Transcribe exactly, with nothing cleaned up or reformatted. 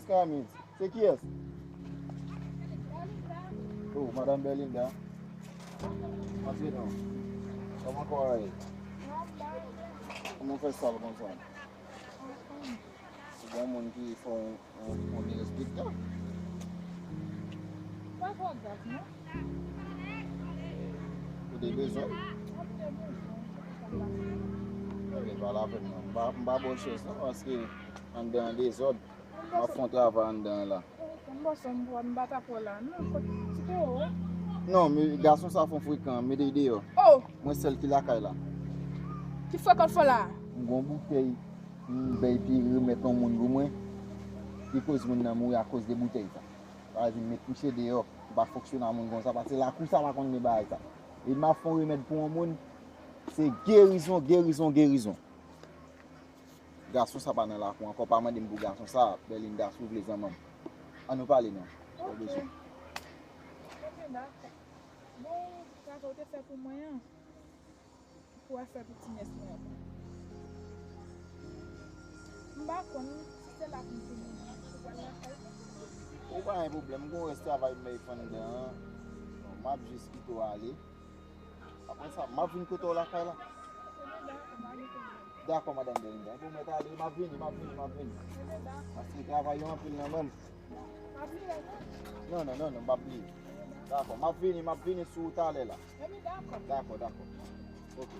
Kamid, se kiyès? Oh, Madanm Belinda. Antre non. Kòman kò a ye? Kòman w fè sal konsa? Se bon moun ki fè yon, yon, yon derespektan. Pa twò grav, non? Ou te bezwen? Mwen te bezwen, se pou sa m pa fè. Ebyen, pale avè m non. M pa, m pa ba w chans non, paske anndan an dezòd. M ap fè yon travay anndan an la. M pa sanm pwa, m pa ta pwa la. Non, kot ti pè ou? Non, men gason sa fon frekan, mete l deyò. Oh! Mwen sèl ki lakay la. Ki frekan fò la? M gon boutèy, m bay pi remèt yon moun pou mwen. Li koz moun nan mouri akoz de boutèy sa. Sa vle di m met misye deyò, m pa fonksyone a moun konsa, paske lakou sa pa konn gen bagay sa. E m ap fè yon remèd pou yon moun, se gerizon, gerizon, gerizon. Gason sa pa nan lakou ankò, pa mande m pou gason sa, Belinda, si w vle zanmanm. Ann nou pale non, sa w bezwen. Ok, dakò. Bon, travay ou te fè pou mwen an, pou afè pou ti nès mwen an. M pa konn si se la pou m tounen an, pou pral lakay. Ou pa gen pwoblèm, m gon rès travay m bay fè anndan an. M ap jis kite w ale. Apre sa, m ap vin kote w lakay la. Dakò, madanm Belinda. Epi w mèt ale, m ap vini, m ap vini, m ap vini. Paske travay yo anpil nan men m. Non, non, non, non, m ap bliye. Dakò, m ap vini, m ap vini sou ou talè la. Dakò, dakò. Ok.